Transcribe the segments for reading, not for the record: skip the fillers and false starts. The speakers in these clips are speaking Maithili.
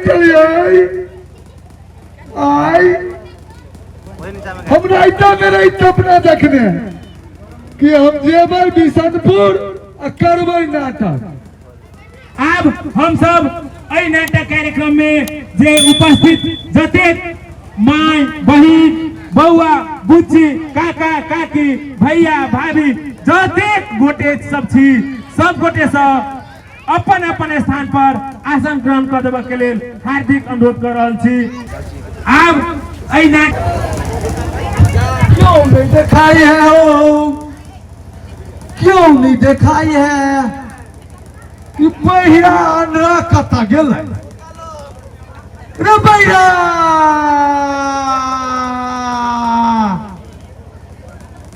चलिए आइ हम राइता में रही सपना देखने कि हम जेबै बिशनपुर आ करबै नाटक। आब हम सब एहि नाटक कार्यक्रम में जे उपस्थित जतेक माय बहिन बौआ बुच्ची काका काकी भैया भाभी जतेक गोटे सब छी सब गोटे से अपन अपन स्थान पर आसन ग्रहण कर देबऽ के लेल हार्दिक अनुरोध कर रहल छी। आब एहि नाटक क्यों नहीं दिखाई है हो, क्यों नहीं दिखाई है कि बहिरा अन्हरा कतऽ गेलै रे बहिरा?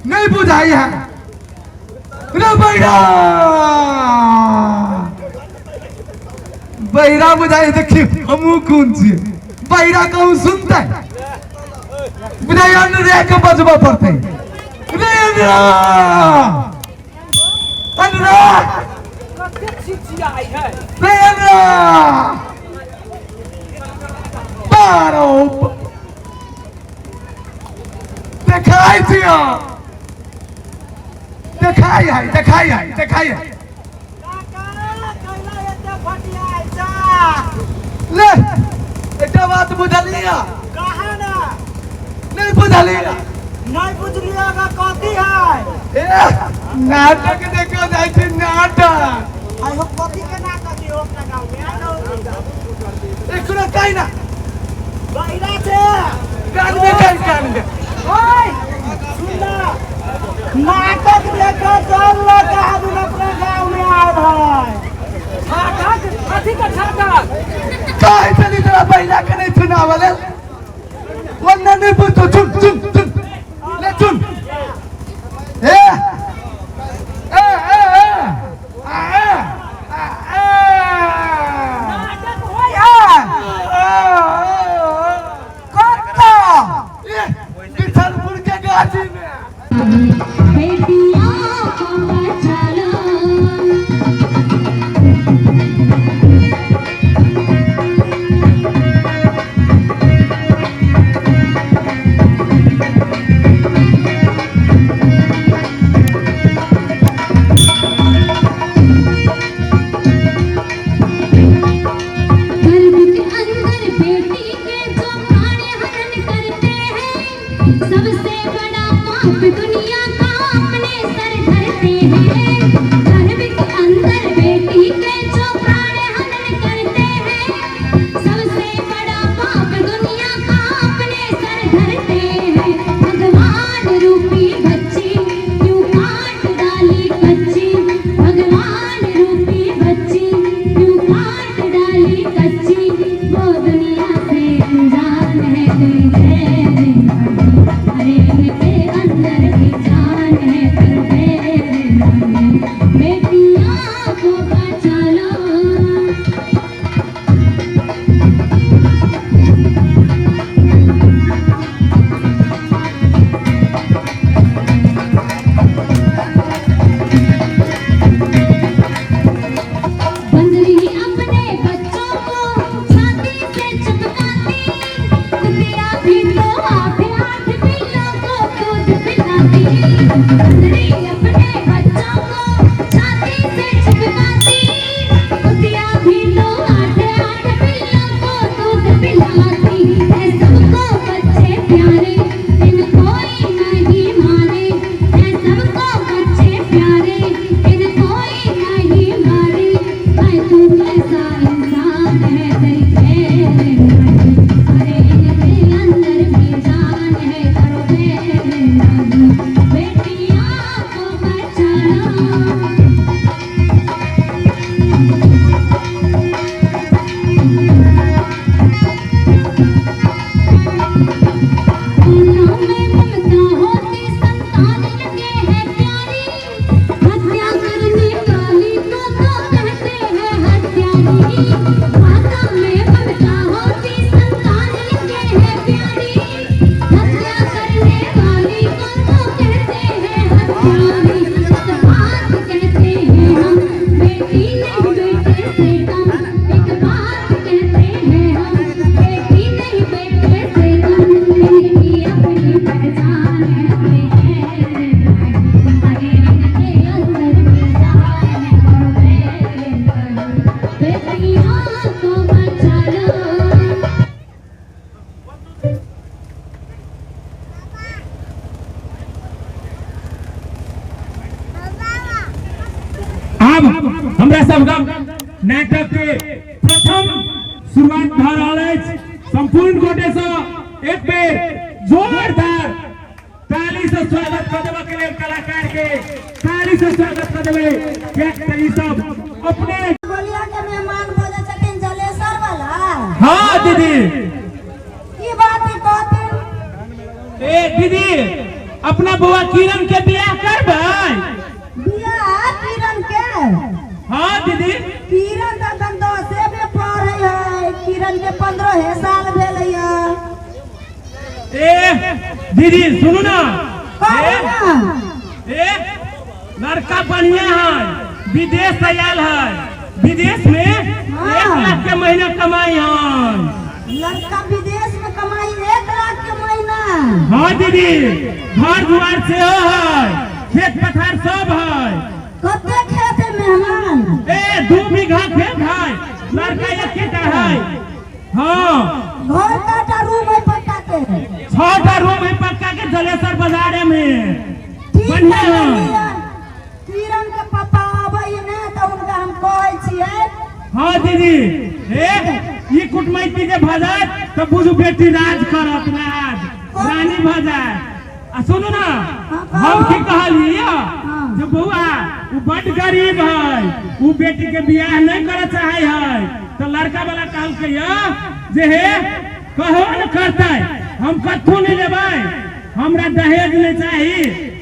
नहीं बुझाई है रे बहिरा? बहिरा बुझाई देखी हमहूँ कोन छियै बहिरा कहूँ सुनतै बुझाई अन्हरे के बजबऽ पड़तै रे अन्हरा अन्हरा रे अन्हरा बारो देखाई दिया देखाई है देखाई है देखाई है ले एकटा बात बुझलिया नहीं बुझलिया? नहीं बुझलिया कथी है? ए नाटक देखो जाइ छै नाटक। आई हो कथी के नाटक है अपना गांव में? आई हो एकरा काई ना बहिरा छे कान में कान कान में। ओए सुन ना नाटक देखो चल लो कहा दिन अपना गांव में आए है। नाटक कथी के नाटक? काहे चली तोरा बहिरा के नहीं सुनावले वन्ना नहीं बुझतो। चुन चुन चुन ले चुन ए ए ए ए आ ए आ ए नाटक होय है कत्ता ए बिठलपुर के गाछी में बेटियों को बचा लो। गर्भ के अंदर बेटी के जो प्राण हनन करते हैं, सबसे बड़ा पाप दुनिया का सबके नाटक के प्रथम शुरुआत भऽ रहल अछि। संपूर्ण गोटे से एक बेर जोरदार ताली से स्वागत कऽ देबऽ के लेल, कलाकार के ताली से स्वागत कऽ देबै, किएक तऽ ई सब अपने गोलिया के मेहमान बजै छथिन जलेसर वाला। हाँ दीदी। की बात है कहथिन? ए दीदी, अपना बउआ किरण के बियाह करबै? बियाह किरण के? हाँ दीदी। किरण तऽ एखन 10 में पढ़ै है, किरण के 15 साल भेलै है। ए दीदी सुनू ना। कहू ए, ना। ए लड़का बढ़िया है, विदेश से आयल है, विदेश में 1 लाख के महीना कमाई है। लड़का विदेश में कमाई 1 लाख के महीना? हाँ दीदी, घर दुआर सेहो है, खेत पथार सब है। कते खेत है मेहमान? ए 2 बीघा खेत है, लड़का एकेटा है। हाँ। घर काटा रूम है पक्का के? 6टा रूम है पक्का के, जलेसर बाजार में। ठीक बढ़िया है। है। किरण के पापा आबै ने तऽ हुनका हम कहै छियै। हाँ दीदी, ए ई कुटमैती जे भऽ जायत तऽ बुझू बेटी राज करत, राज रानी भऽ जायत। आ सुनू ना, हम की कहलियै जे बौआ ओ बड गरीब है, ओ बेटी के बियाह नहीं करऽ चाहे है, तऽ लड़का वाला कहलकै जे हे कहो न करतै, हम कथू नहीं लेबै, हमरा दहेज नहीं चाही,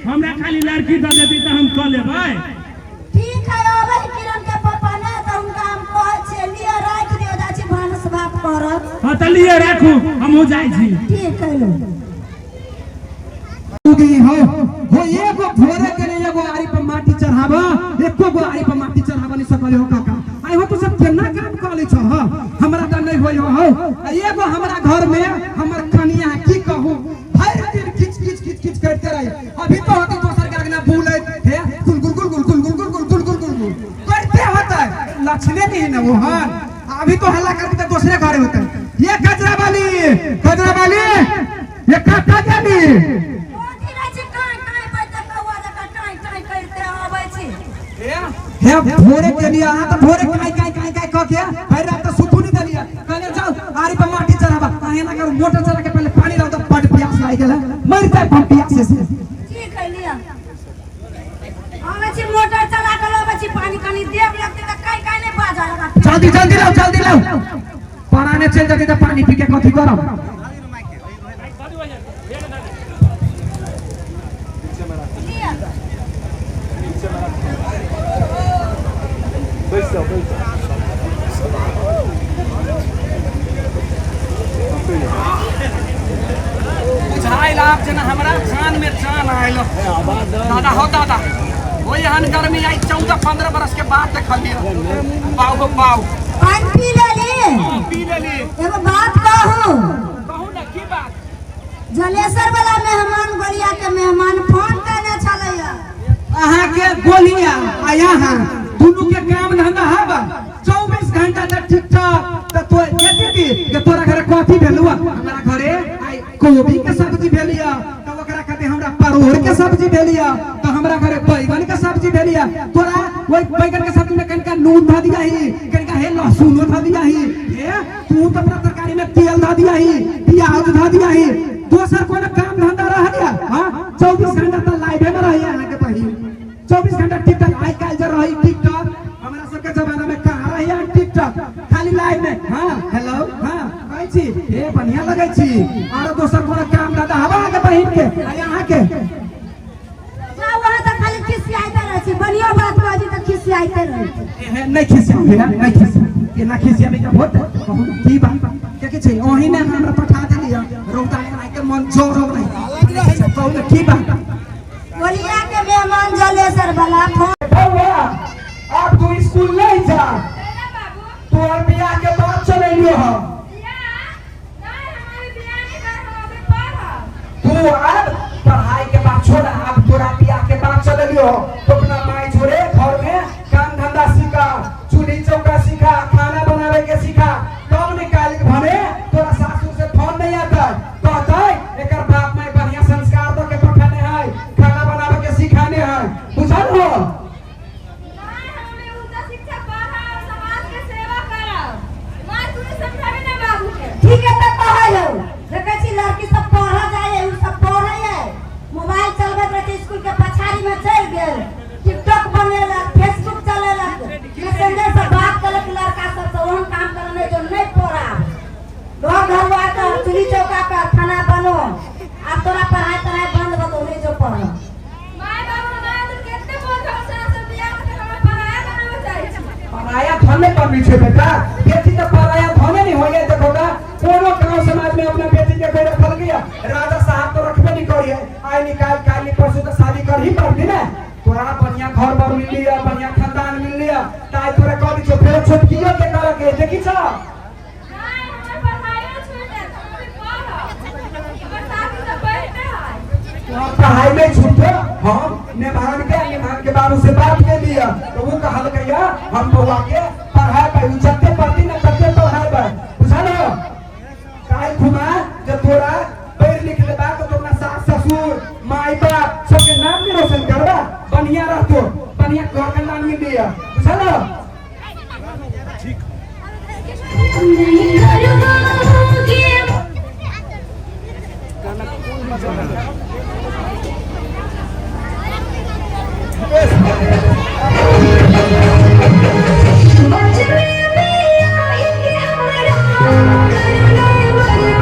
हमरा खाली लड़की दऽ देती तऽ हम कऽ लेबै। ठीक है, आबै किरण के पापा ने तऽ हुनका हम कहै छियै। लिअ राखि दियौ, जाइ छी भानस भात करब। हाँ तऽ लिअ राखू, हमहूँ जाइ छी। ठीक है। लो उगी हो हो एगो भोरे के नहीं एगो आरी पर माटी चढ़ावा, एको गो आरी पर माटी चढ़ावा नहीं सकले हो काका। आई हो तो सब केना काम कर ले छह, हमरा त नहीं होय हो। आ एगो हमरा घर में हमर कनिया की कहू, भरि दिन खिच खिच खिच खिच करते रहे। अभी तो होती दोसर के अगना बोले हे गुल गुल गुल गुल गुल गुल गुल गुल गुल गुल गुल गुल करते होता है, लक्षणे नहीं ना वो। हां अभी तो हल्ला करते तो दूसरे घरे होता है। ये गजरा वाली, गजरा वाली, ये काका जानी कथी रहै छी टाँय टाँय बजते कौआ जकाँ टाँय टाँय करिते अबै छी? हे भोरे के लिए अहाँ तो भोरे काई काई काई काई कह के भरि रात तो सुतू नहीं देलिए, कहले जाओ आरी पर माटी चढ़ाबा। अहाँ ना करू, मोटर चला के पहले पानी लाओ, तो बड प्यास लागि गेल, मर जाए हम प्यास से। ठीक है, लिअ अबै छी, मोटर चला के लबै छी पानी, कनी देर लगतै तऽ काई काई नहि बाजऽ लगत। जल्दी जल्दी लाओ, जल्दी लाओ, पराने चल जाते तो पानी पी के कथी करब। लिअ। बुझाइल आब जेना हमरा चान में चान आयल। दादा हो दादा, हो एहन गर्मी आई 14-15 बरस के बाद देखलिए। पाउ हो पाउ। पानि पी लेली? पी लेली। एगो बात कहू? कहू ना, की बात? जलेसर वाला मेहमान, गोलिया के मेहमान फोन केने छलैया। अहाँ के गोलिया आ यहाँ दुनू के काम धंधा हबा 24 घंटा तक ठीक ठाक। त तो ये दीदी के तोरा घरे कथी भेलुआ? हमरा घरे आई कोबी के सब्जी भेलिया, त ओकरा कहते हमरा परोड़ के सब्जी भेलिया, त हमरा घरे बैगन के सब्जी भेलिया। तोरा ओई बैगन के सब्जी में कनिका नून ध दिया ही, कनिका हे लहसुनो ध दिया ही, हे तू तो अपना तरकारी में तेल ध दिया ही, प्याज ध दिया ही, दोसर कोनो काम धंधा रह गया? हां 24 घंटा त लाइवे में रही अहाँ के बहिन, 24 घंटा टिकटॉक। आई काल जे रही टिकटॉक, हमरा सबके जमाना में कहाँ रही अहाँ टिकटॉक, खाली लाइव में हां हेलो हां कहै छी हे बढ़िया लगै छी। आरो दोसर कोनो काम धंधा हवा अहाँ के बहिन के आ अहाँ के? जाउ, अहाँ तऽ खाली खिसियाइते रहै छी, बढ़ियो बात बाजी तऽ खिसियाइते रहै छी। एहे नहीं खिसियाउ भैया, नहीं खिसियाउ, केना खिसियाबै के होत कहू ना, की बात के की छै? ओही ने हमरा पठा देलियै रौदा आइ के मन जोर हो नहीं, कहू ना की बात? गोलिया के मेहमान जलेसर वाला फोन। बउआ अब तू स्कूल नहीं जा, तोहर बियाह के बाद चलेलियो हो। तू अब पढ़ाई के बात छोड़, अब तोरा बियाह के बाद चलेलियो हो, तो अपना माई छोड़े घर में काम धंधा सीखा, चूल्ही चौका सीखा, खाना बनावे के सीखा, तब निकाल के भने तोरा सासू से फोन नहीं आता कहते एकर बाप माई बढ़िया संस्कार दो के पठाने है, खाना बनावे के सिखाने है, बुझल हो? ठीक है तऽ कहै हौ। देखै छी लड़की सब पढ़ऽ जाइ है, उ सब पढ़ै है, मोबाइल चलबैत रहै छै, स्कूल के पछाड़ी में चलि गेल, टिकटॉक बनेलक, फेसबुक चलेलक, मैसेंजर से बात केलक लड़का सब से, ओहन काम करे नहीं जो नहीं पढ़ा। घर घरवा कर, चूल्ही चौका कर, खाना बनो। आब तोरा पढ़ाई तढ़ाई बंद हो नहीं जो पढ़। My बाबू माय तो कते बोझ से से बियाह के हमरा पराया बनावे चाहे छी। पराया धन नहीं बननी छे बेटा, बेटी तो पराया धन नहीं होइए। देखो का कोनो गांव समाज में अपना बेटी के कोई रखल गया, राजा साहब तो रखबे नहीं करिए। आइ निकाल काल परसों तो शादी कर ही पड़ती ना। तोरा बढ़िया घर पर मिल लिया, बढ़िया खानदान मिल लिया, ताई तोरा कह दी छो फेर छोटकियो के कर के देखी छ। नहीं, हमर पढ़ाइयो छूट जायत, हम अभी पढ़ब। हमर साथी सब पढ़ते है। तोहर पढ़ाई में छूटो, हम निभान के बाबू से बात के लिया तो वो कहल गया हम बउआ के पढ़ाए उ जते पढ़ती ना तते पढ़ाए, बुझल हो? काहे खुमा जब तोरा पढ़ लिख लेबा तो अपना सास ससुर माई बाप सबके नाम भी रोशन करबा, बढ़िया रहतो, बढ़िया घर के नाम मिल लिया, बुझल हो? नहीं करवाओगे। बचने में आएंगे हमरा करना बर्बाद हो।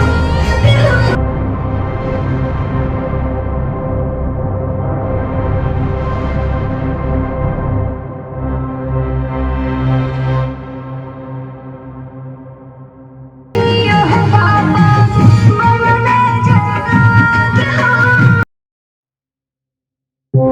यह बाबा मरना जन्नत हो।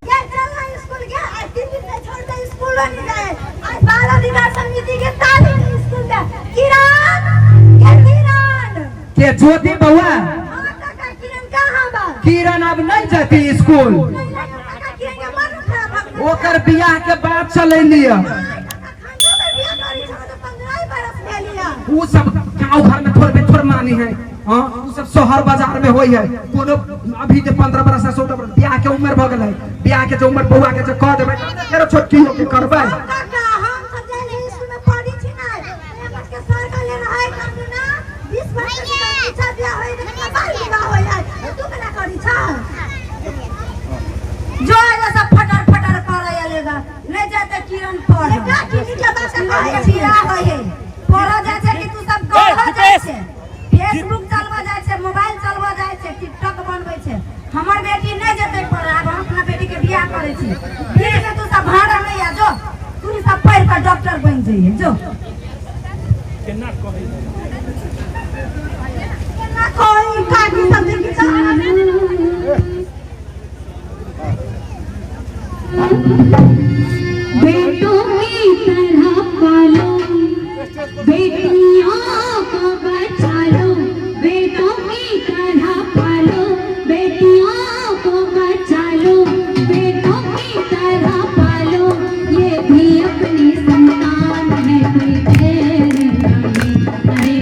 क्या चल रहा है स्कूल के? आज 3 दिन से छोड़ दे स्कूल नहीं जाए। आज बाल अधिकार समिति के तालीम स्कूल में किरण के किरण के ज्योति बउआ। हाँ काका, किरण कहाँ बा? किरण अब नहीं जाती स्कूल। नहीं लगे काका, किरण के मन खराब हो गेल। ओकर बियाह के बात चले लिया। काका, खानों में बियाह करी छौ तो 15 बरस भेलिया। उ सब गांव घर में थोड़े थोड़ मानी है, हाँ उ सब शहर बाजार में होई है। कोनो अभी जे 15 बरस से 16 बरस बियाह के उम्र भ गेल है, बियाह के जो उम्र बउआ के जो कह देबै फेरो छोटकी हो के करबै। काका, हम सब जाने स्कूल में पढ़ी छी ना, हमर के सर कहले रहै काकू ना 20 वर्ष के पीछा बियाह होय त बाल विवाह होय है, तू केना करी छ? जो आया सब फटर फटर करे आलेगा, नहीं जाते किरण पढ़। का किसी के बात कहै छी होय है, पढ़ जाय छै कि तू सब गढ़ जाय छै, फेसबुक चलबा जाय छै, मोबाइल चलबा जाय छै, टिकटॉक बनबै छै। हमर बेटी नहीं जेतै पढ़, आब हम अपना बेटी के बियाह करै छी। बीच में तू सब भाड़ा नहीं आ, जो तू सब पढ़ के डॉक्टर बन जाइए। जो केना कहै काकी सब देखी छ। बेटों की तरह पालो, बेटियों को बचा लो। बेटों की तरह पालो, बेटियों को बचा लो। बेटों की तरह पालो, ये भी अपनी संतान है, कोई गैर नहीं। अरे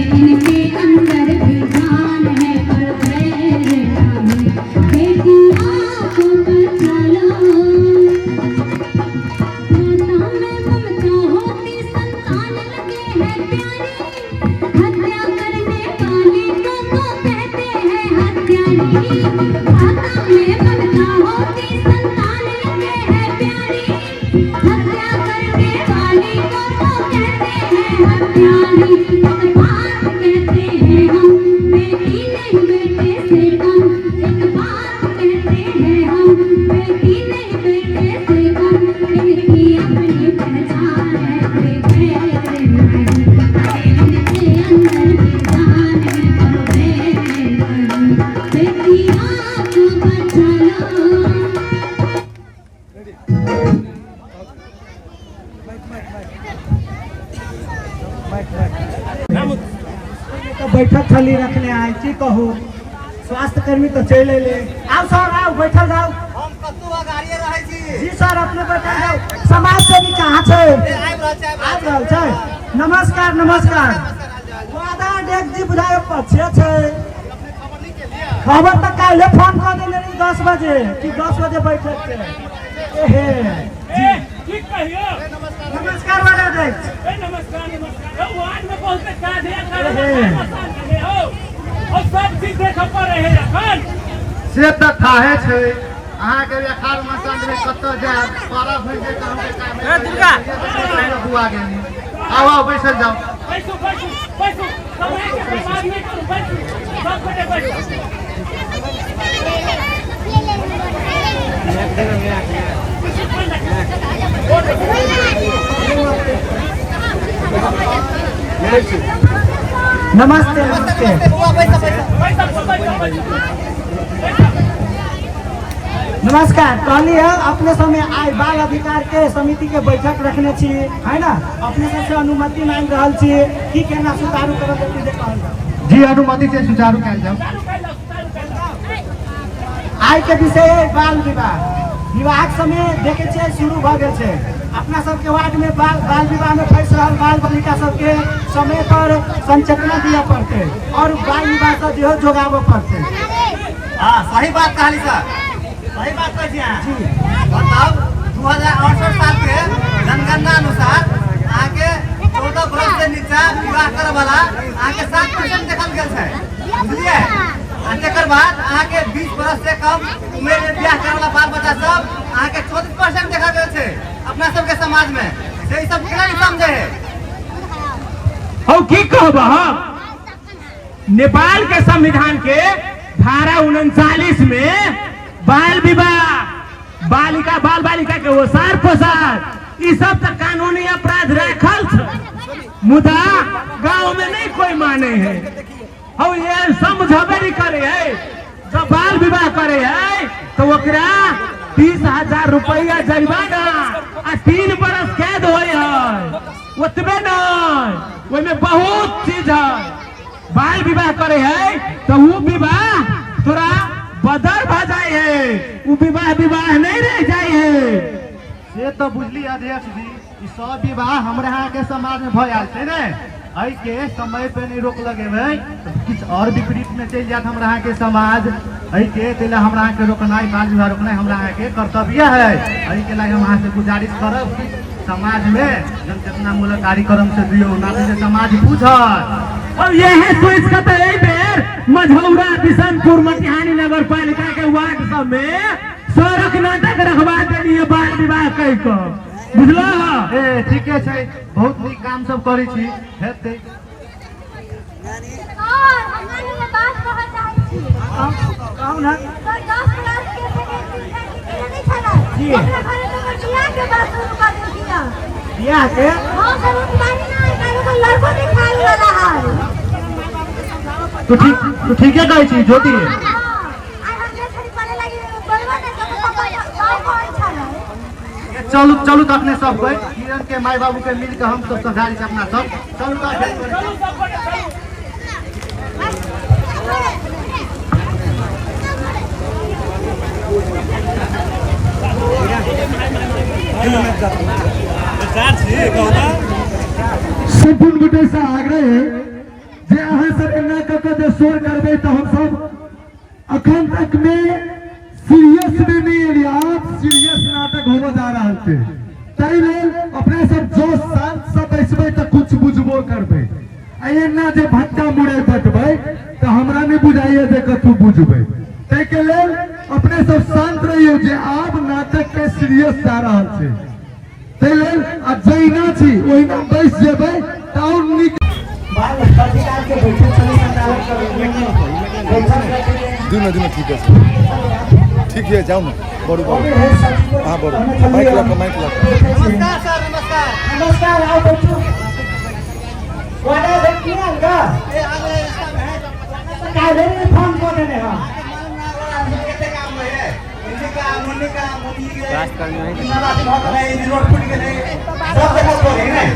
नहीं बेटे से कम, एक बात कहते हैं हम, बेटी नहीं बेटे से कम, इनकी अपनी पहचान है, कोई गैर नहीं। अरे इनके अंदर भी जान है, पर गैर नहीं। बेटियों को बचा लो। तऽ बैठक छली रखने आइ की कहू, स्वास्थ्य कर्मी तऽ चलि अयलै। आउ सर, आउ बैठल जाउ। हम कतौ अगाड़िए रहै छी। जी सर, अपने बैठल जाउ। समाज सेवी कहाँ छै? आबि रहल छै। आबि रहल छै। नमस्कार नमस्कार। वार्डाध्यक्ष जी बुझाइ पछे छै। खबर तऽ काल्हि फोन कऽ देने रही 10 बजे कि 10 बजे बैठक छै। एहे ए, की कहियो? नमस्कार वार्डाध्यक्ष। ए, नमस्कार नमस्कार। ए, वार्ड में बहुते काज है, एहे। हो और सब चीज देखऽ पड़े है अखन। से तऽ थाहे छै अहाँके अखाड़ मसान में कतऽ जायब, पारा भरि जाय तऽ अहाँके काम बुआ गेली। आउ आउ बैसल जाउ। बैसू बैसू बैसू, समय के बर्बाद नहीं करू, बैसू सब गोटे बैसू। नमस्ते नमस्ते। बौआ बैस बैस। बैसू बैसू बैसू। नमस्कार। कहली है अपने समय आइ बाल अधिकार के समिति के बैठक रखने छी है ना, अपने सबसे अनुमति मांग रहल छी कि केना सुचारू करल जेतै जे कहल जाउ। जी अनुमति से सुचारू कयल जाउ। आइ के विषय है बाल विवाह। विवाहक समय देखे छियै शुरू भऽ गेल छै। अपना सबके वार्ड में बाल बाल विवाह में फंसि रहल बाल बालिका सबके समय पर संचेतना दिअ पड़तै और बाल विवाह से सेहो जोगाबऽ पड़तै। हाँ सही बात कहली सर, सही बात कहै छी अहाँ। जी। मतलब 2068 साल के जनगणना अनुसार अहाँके 14 वर्ष से नीचा विवाह करे वाला अहाँके 7% देखल गेल छै, बुझलियै? आ तकर बाद अहाँके 20 वर्ष से कम उम्र में बियाह करे वाला बाल बच्चा सब अहाँके 34% देखल गेल छै अपना सबके समाज में। से ई सब केना नहीं समझे है? हौ की कहब हम, नेपाल के संविधान के धारा 39 में बाल विवाह, बालिका बाल बालिका के ओसार पोसार ई सब तऽ कानूनी अपराध राखल छै, मुदा गांव में नहीं कोई माने है। हौ ये समझबे नहीं करे है। जब बाल विवाह करे है तो ओकरा 30,000 रुपया जुर्माना आ 3 बरस कैद होय है। ओतबे नहीं, ओहिमे बहुत चीज है। बाल विवाह करे है तो वो विवाह तोरा बदर भ जाय है, वो विवाह विवाह नहीं रह जाय है। से तऽ बुझली अध्यक्ष जी, ई सब विवाह हमरा अहाँ के समाज में भऽ आयल छै ने, एहि के समय पे नहीं रोक लगेबै तऽ किछु और विपरीत में चलि जायत हमरा अहाँ के समाज। एहि के ताहि लए हमरा अहाँ के रोकनाइ, बाल विवाह रोकनाइ हमरा अहाँ के कर्तव्य है। एहि के लागि हम अहाँ से गुजारिश करब कि समाज में जनचेतनामूलक कार्यक्रम से दियौ, ना तऽ समाज बुझत। और यह सोच के तऽ एहि बेर मझौरा, बिशनपुर, मटिहानी नगर पालिका के वार्ड सब में सड़क नाटक रखवा देलियै बाल विवाह कहि कऽ, बुझलह? ए ठीके छै, बहुत नीक काम सब करै छी, हेतै। सर, हमरा एगो बात कहऽ चाहै छी। कहू ना। सर, 10 क्लास के सेकेंड डिवीजन के नहीं छलै। जी। ओकरा घरे तऽ ओकर बियाह के बात शुरू कऽ देलखिन हँ। बियाह के? हाँ सर, ओ बारी ना, काल्हि ओकर लड़को देखायल वाला है। तू ठीके कहै छी ज्योति। हाँ, आइ हम जे छली पढ़े लागी बोलबो नहि तऽ पापा गाँव कहै छलै। चलू चलू तऽ अपने सब कोइ किरण के माय बाबू के मिल के हम सब समझा दै छी अपना सब। चलू तऽ भेंट करै छी। सम्पूर्ण गोटे से आग्रह है जे अहाँ सब एना कऽ के जे शोर करबै तऽ हम सब अखन तक में सीरियस में नहीं एलियै। आब सीरियस नाटक होबऽ जा रहल छै, ताहि लेल अपने सब जो शांत से बैसबै तऽ कुछ बुझबो करबै, आ एना जे भट्टा मुड़ै बटबै तऽ हमरा नहि बुझाइए जे कतहु बुझबै। ताहिके लेल अपने सब शांत रहियौ जे आब नाटक के सीरियस जा रहल छै, ताहि लेल आ जहिना छी ओहिना बैस जेबै तऽ आओर नीक। बाल अधिकार के बैठक छलै संचालन करै बैठक रखने दिउँ न दिउँ न ठिकै छ ठीक है जाउँ न बरु बरु अँ बरु माइक लग माइक लग नमस्कार सर नमस्कार नमस्कार आओ बैठू वाडा बैठ नहीं आएगा ए आगे रास्ता में है काहे नहीं फोन कर देने हम कते काम रहे हिंदी का मुन्नी का मुन्नी के नाला भऽ गेलै रोड फुटि गेलै सब जगह भऽ गेलै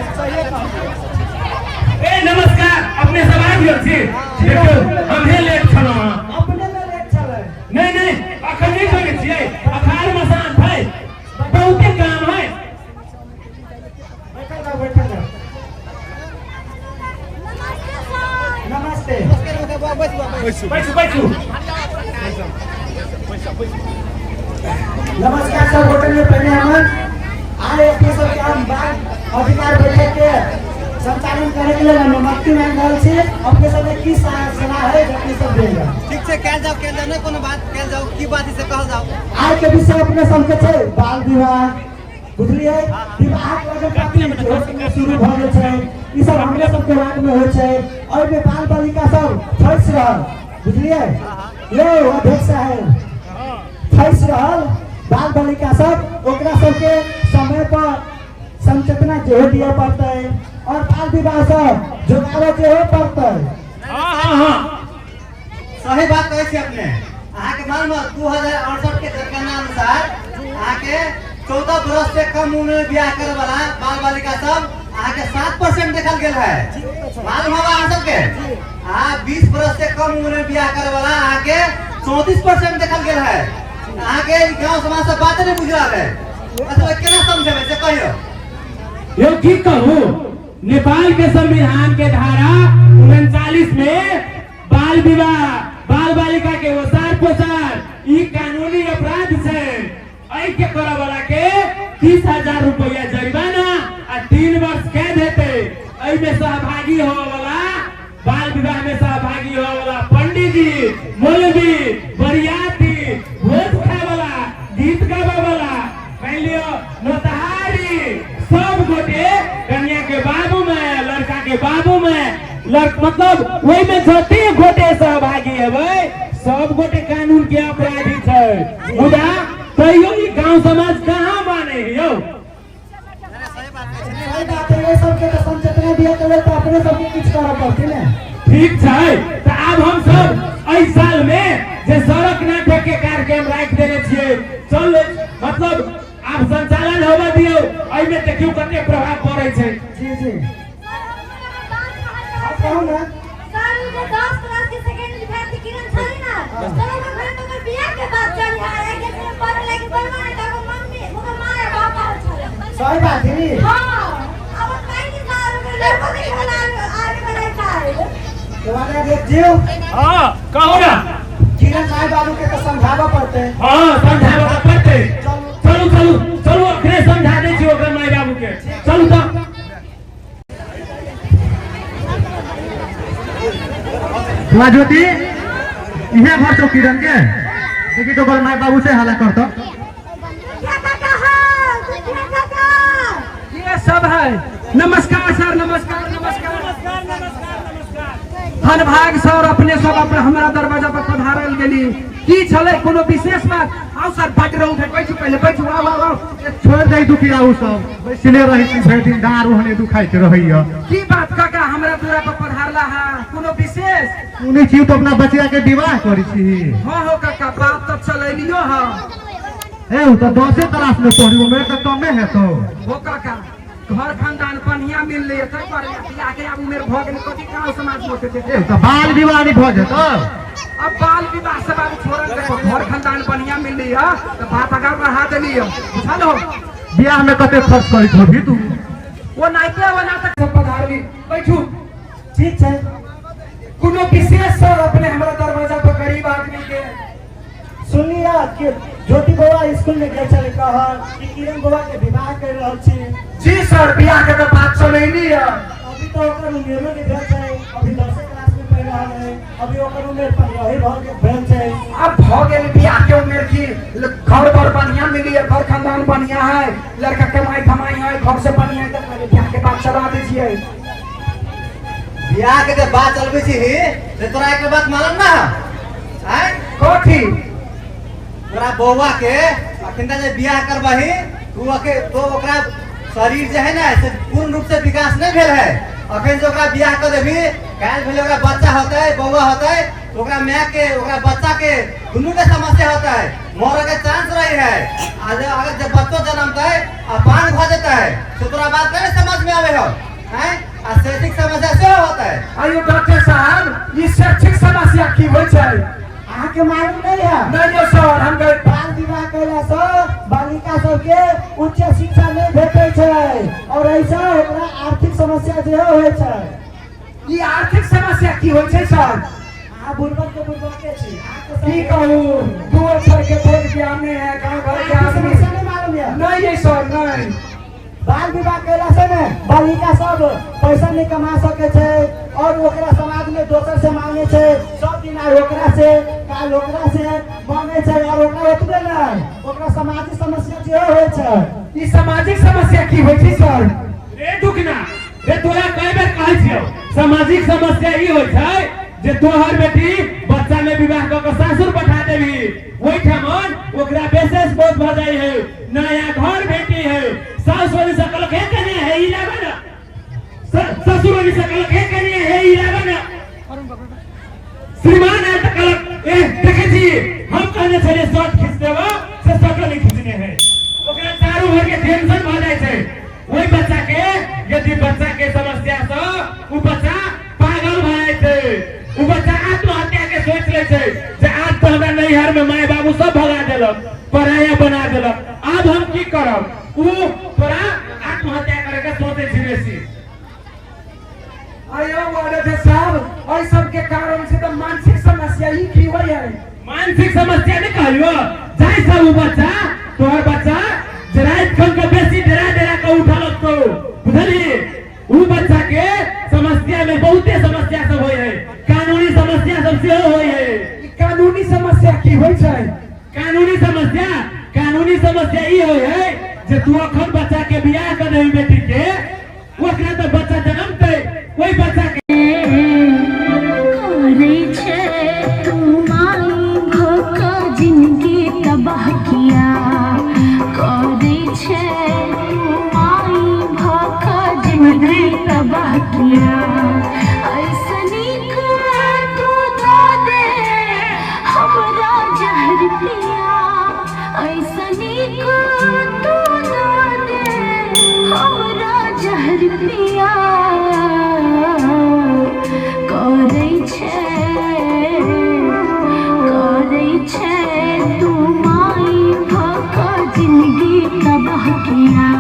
ए नमस्कार अपने सब आबि गेल छी देखियौ हमहे लेट छलहुँ हँ अपने में लेट चले नहि नहि अखन नहि करै छियै अखाड़ मसान है बहुते काम है बैठल रहो बैठल रहो नमस्ते बैसु बैठू बैठू नमस्कार सब होटल में पहले हमन आए अपने सब के हम बाल अधिकार बैठक के संचालन करे के लेल अनुमति मांग रहल छी अपने सब के की सलाह है जे अपने सब देल जाओ ठीक छै कयल जाउ कयल जाउ नहि कोनो बात कयल जाउ की बात है से कहल जाउ आइ के विषय अपने सबके छै बाल विवाह बुझलियै विवाहक लगन काफी शुरू भऽ गेल छै ई सब हमरे सबके वार्ड में होइ छै एहिमे बाल बालिका सब फँसि रहल बुझलियै यौ अध्यक्ष साहेब फँसि रहल बाल बालिका सब ओकरा सबके समय पर संचेतना सेहो दिअ पड़तै और बाल विवाह से जोगाबऽ सेहो पड़तै हाँ हाँ हाँ सही बात कहै छी अपने अहाँके मालूम है 2068 के जनगणना अनुसार अहाँके 14 बरस से कम उम्र में बियाह करे वाला बाल बालिका सब अहाँके 7% देखल गेल है मालूम होगा अहाँ सबके अहाँ 20 बरस से कम उम्र में बियाह करे वाला अहाँके 34% देखल गेल है अहाँके ई गांव समाज सब बाते नहीं बुझ रहल है अच्छा केना समझेबै से कहियौ यौ की कहू नेपाल के संविधान के धारा 39 में बाल विवाह बाल बालिका के ओसार पोसार ई कानूनी अपराध छै एहि के करऽ वाला के 30,000 रुपया जरिमाना आ 3 वर्ष कैद हेतै। एहि में सहभागी होवे वाला बाल विवाह में सहभागी होवे वाला पंडित जी मौलवी बरियाती भोज खाए वाला गीत गावे वाला मान लियो नोतहारी सब गोटे कन्या के बाबू में लड़का के बाबू में मतलब ओहि में जते गोटे सहभागी हेबै सब गोटे कानून के अपराधी छै मुदा तैयो ई गांव समाज कहाँ माने है यौ सही बात है ये सबके तो संचेतना दिया के लेल तो अपने सबके किछु करऽ पड़तै ने ठीक छै तऽ आब हम सब एहि साल में जे सड़क नाटक के कार्यक्रम राखि देने छियै चल मतलब आब संचालन होबऽ दियौ एहिमे देखियौ कते प्रभाव पड़ै छै जी जी आप कहू ना सर उ जे 10 क्लास के सेकंड विद्यार्थी किरण छली ना सर ओकर घर में ओकर बियाह के बात चली है एक दिन पढ़े लागी बोलबा ना त ओकर मम्मी ओकर माँ आ बाप आयल छले सही बात है हां अब काहे कि सर ओकर लड़को देखे वाला आवे वाला है तो वाला देख जीव हाँ कहू ना किरण माय बाबू के तो समझाबऽ पड़तै हाँ समझाबऽ तऽ पड़तै चलू चलू चलू अखने समझा दै छी ओकरा माय बाबू के चलू तऽ बुआ ज्योति इहे घर छौ किरण के देखी तो ओकर माय बाबू से हल्ला करतो क्या काका हो क्या काका ये सब है नमस्कार सर नमस्कार नमस्कार धनभाग सर अपने सब अपने हमरा दरवाजा पर पधारल गेली की छलै कोनो विशेष बात आउ सर बड रौद है बैठू पहिले बैठू आउ आउ आउ छोड़ दे दुखिया उ सब बैसले रहै छी भरि दिन दाँड़ ओहने दुखाइत रहैया की बात काका हमरा दूरा पर पधारला है कोनो विशेष सुनै छी तो अपना बचिया के विवाह करै छी हाँ हो काका बात तऽ चलेलियो है ए उ तऽ दसे क्लास में पढ़ी उम्र तऽ कमे है तो हो काका घर खानदान बढ़िया मिलले ताहि पर बियाह के आब उमेर भऽ गेल कथी गाँव समाज में होते ए तऽ बाल विवाह नहीं भऽ जेतौ अब बाल विवाह से बाबू छोड़ल देखो घर खानदान बढ़िया मिलली है तो बात आगा बढ़ा देली है बुझल हो बियाह में कते खर्च करैत होबही तू वो नाइके बना तक सब पधारली बैठू ठीक छै कोनो विशेष सर अपने हमरा दरवाजा पर गरीब आदमी के सुनलियै कि ज्योति बौआ स्कूल में गेल छलै कहल कि किरण बौआ के विवाह कर रहल छी जी सर बियाह के तो बात चलैली है अभी तो ओकर उमेरो नहि भेल छै अभी दसे क्लास में पढ़ि रहल है अभी ओकर उमेर 15 भऽ गेल भेल छै अब भ गेल बियाह के उमेर की घर पर बढ़िया मिली है घर खानदान बढ़िया है लड़का कमाई धमाई है घर से बढ़िया है तो पहले बियाह के बात चला दै छियै बियाह के जे बात चलबै छी से तोरा एक बात मालूम ना है आँय? कथी तोरा बौआ के अखन जे बियाह करबही तू अके तो ओकरा शरीर जे है ना से पूर्ण रूप से विकास नहीं भेल है। अखन जे ओकरा बियाह कर देबही काल्हि भेले ओकरा बच्चा होतै बौआ होतै तो ओकरा माय के ओकरा बच्चा के दुनू के समस्या होतै, मरे के चांस रही है। आ जे अगर जब बच्चो जन्मतै आ पान भऽ जेतै तो तोरा बात नहीं समझ में आवे हो हैं? आ शैक्षिक समस्या सेहो होतै। आइयो डॉक्टर साहब ई शैक्षिक समस्या की होइ छै? अहाँके मालूम नहीं है? नहीं यौ सर, हम गए। बाल विवाह कैला से बालिका सबके उच्च शिक्षा नहीं भेटै छै और ऐसा ओकरा आर्थिक समस्या सेहो होइ छै। ई आर्थिक समस्या की होइ छै सर? अहाँ बुड़बक के बुड़बके छी। अहाँके की कहू, दू अक्षर के बोध ज्ञान नहीं है गाँव घर के आर्थिक आदमी। समस्या नहीं मालूम है? नहीं है सर, नहीं। बाल विवाह कैला से ने बालिका सब पैसा नहीं कमा सके छै और ओकरा समाज में दोसर से मांगे छै, सब दिन आइ ओकरा से काल ओकरा से मांगे छै और ओकरा ओतबे नहीं ओकरा सामाजिक समस्या सेहो होइ छै। ई सामाजिक समस्या की होइ छै सर? रे दुखना रे, तोरा कई बेर कहै छियौ सामाजिक समस्या ई होइ छै जे तोहर बेटी बच्चा में विवाह कऽ के सासुर पठा देबही, ओहिठामन ओकरा विशेष बोध भऽ जाइ है, नया घर भेटी है, सास वाली से कहलक हे कनिया हे ई लाबे ना, ससुर वाली से कहलक हे कनिया हे ई लाबे ना, श्रीमान आयल तऽ कहलक ए देखै छी हम कहने छलियै शर्ट खींच देबऽ से शर्टो नहि खींचने है। ओकरा चारू भर के टेंशन भऽ जाइ छै। ओहि बच्चा के यदि बच्चा के समस्या से उ बच्चा पागल भऽ जाइ छै, उ बच्चा आत्महत्या के सोच लै छै जे आज तऽ हमरा नैहर में माय बाबू सब भगा देलक, पराया बना देलक, आब हम की करब? उ तोरा आत्महत्या करे के सोचै छै बेसी। आयो वार्ड साहब, एहि सब के कारण से तो मानसिक समस्या ही की होइ है? मानसिक समस्या नहीं कहलियो, जाहि से उ बच्चा तोहर बच्चा जे राति खन के बेसी डरा डरा के उठल लगतौ, बुझलही? उ बच्चा के समस्या में बहुते समस्या सब होइ है, कानूनी समस्या सब सेहो होइ है। ई कानूनी समस्या की होइ छै? कानूनी समस्या, कानूनी समस्या ई होइ है जे तू अखन बच्चा के बियाह कर देबही बेटी के, ओकरा तऽ बच्चा जन्मतै, ओहि बच्चा के करै छै तू माई भऽ जिनगी तबाह किया, करै छै तू माई भऽ जिनगी तबाह किया, ऐसे नीक तू दऽ दे हमरा जहर पिया, ऐसे नीक तू दऽ दे हमरा जहर पिया, करै छै करै छै तू माई भऽ जिनगी तबाह किया,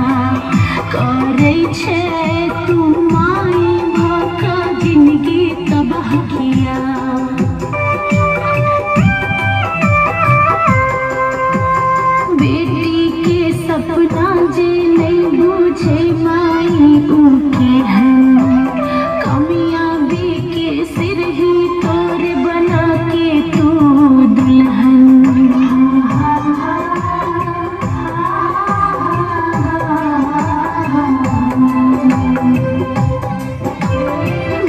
करै छै तू माई भऽ जिनगी तबाह किया। बेटी के सपना जे नहीं बुझे माई उके है, कामयाबी के सिर ही तोर बना के तू दुल्हन।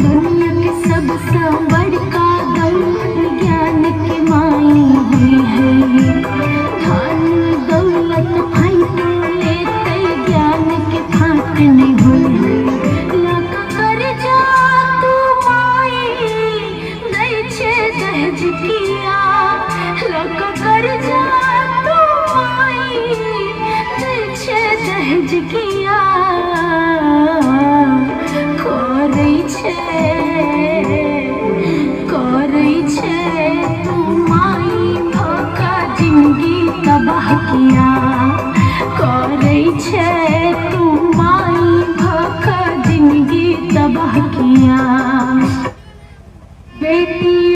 दुनिया के सबसे बड़का दौलत ज्ञान के माई हुई है, धन दौलत फाइट लेते ज्ञान के फाट नहीं हुई है। लक कर जा तू माई दै छे दहेज किया, लक कर जा तू माई दै छे दहेज किया, करै छै करै छै तू माई भऽ जिनगी तबाह किया, करै छै तू माई भऽ जिनगी तबाह किया।